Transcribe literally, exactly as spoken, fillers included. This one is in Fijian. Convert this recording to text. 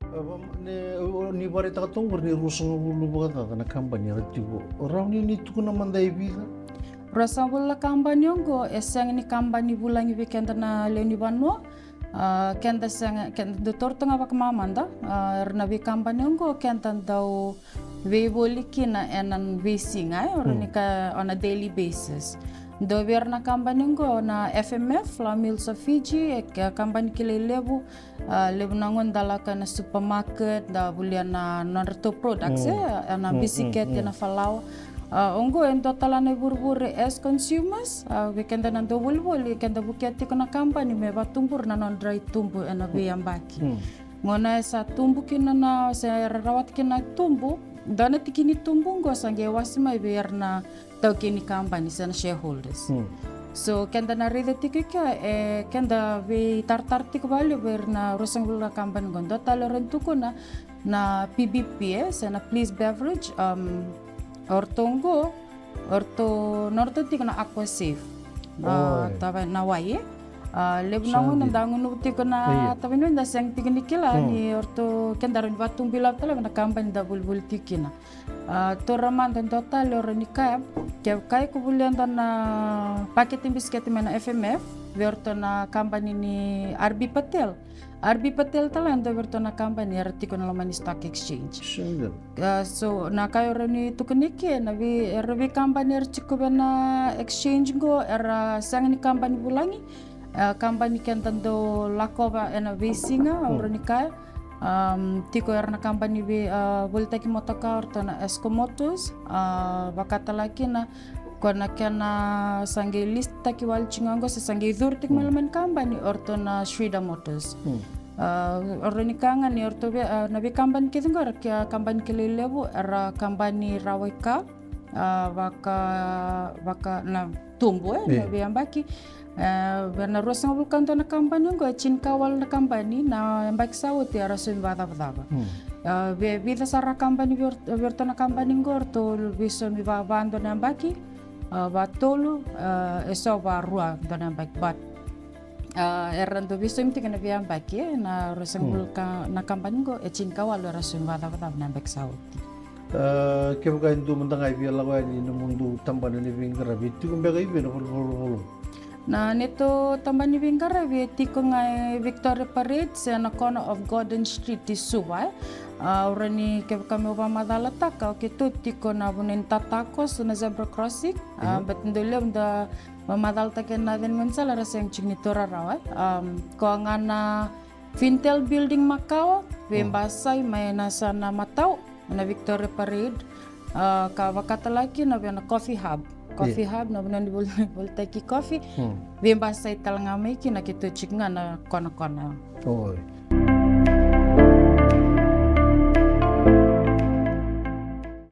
Ni vakaraitaka toka qori ni ruasagavulu vakacaca na kabani era tiko. Rawa ni ni tukuna mada e vica? Ruasagavulu na kabani oqo e sega ni kabani vulagi vei keda na lewe ni vanua. Keda sega, keda dau taura tu ga vakamamada. Era na veikabani oqo keda dau veivoli kina ena veisiga, e, o rawa ni kaya on a daily basis. Dau vei ira na kabani oqo na F M F, Flour Mills of Fiji, e kabani kilai levu. Levu na gauna da lako ena supermarket, da volia na nodratou products, e, ena bisikete, ena falawa. Oqo e dua tale na ivurevure as consumers, vei keda na dau volivoli, keda vukea tiko na kabani me vakatubura na nodra itubu ena veiyabaki. Gauna e sa tubu kina na, se era rawata kina na tubu, dua na tiki ni tubu oqo sa qai wase mai vei ira na taukei ni kabani se na shareholders. So keda na raica tiko i kea, e, keda veitaratara tiko vakalevu vei ira na ruasagavulu na kabani oqo. Dua tale o rawa ni tukuna na P B P, e, se na Please Beverage, o ratou oqo, o ratou, nodratou tiko na Aqua Safe. Tava na wai, e. Levu na gauna da gunuva tiko na tava ni wai, da sega tiko ni kila ni o ratou, keda rawa ni vakatubu ilavo tale na kabani da volivoli tiko kina. Taura mada dua tale o rawa ni kaya, kevaka iko volia dua na pakete bisikete mai na F M F, vei iratou na kabani ni R B Patel. R B Patel tale e dua vei iratou na kabani era tiko ena loma ni stock exchange. So na ka o rawa ni tukuna i ke, na vei, era veikabani era tiko vei na exchange oqo era sega ni kabani vulagi. Kabani keda dau lakova ena veisiga, o rawa ni kaya. Tiko era na kabani veivolitaki motoka, o ratou na Esco Motors. Vaka tale kina ko na kena sa qai list taki wale tiko ga oqo se sa qai curu tiko mai loma ni kabani, o ratou na Shredder Motors. O rawa ni kaya ga ni o ratou vei, na veikabani kece oqo era kabani kilai levu, era kabani rawa i ka. Vaka, vaka na tubu, e, na veiyabaki. Vei na ruasagavulu ka dua na kabani oqo, e tinikawalu na kabani na yabaki sa oti era saumi vakacavacava. Vei vica sara na kabani vei iratou na kabani oqo, eratou veisaumi vakava dua na yabaki, vakatolu, e so vakarua dua na yabaki, but era dau veisaumi tiko na veiyabaki, e, na ruasagavulu ka na kabani oqo, e tinikawalu era saumi vakacavacava na yabaki sa oti. Kevaka e dua mada ga e via lako yani na nomudou tabana ni veiqaravi, e tiko beka i vei na valenivolavola? Na neitou tabana ni veiqaravi e tiko ga e Victoria Parade se na corner of Gordon Street i Suva, e. O rawa ni kevaka meu vakamacalataka, o keitou tiko na vanua ni tatakoso, na zebra crossing. But dau levu da vakamacalataka ena yaca ni gaunisala era sega tiko ni taura rawa, e. Koya ga na Fintel Building makawa, veibasai mai na yasana matau na Victoria Parade. Ka vaka tale kina vei na Coffee Hub. Coffee Hub na vanua ni volitaki coffee. Veibasai tale ga mai kina, keitou tiko ga na konakona. Oi.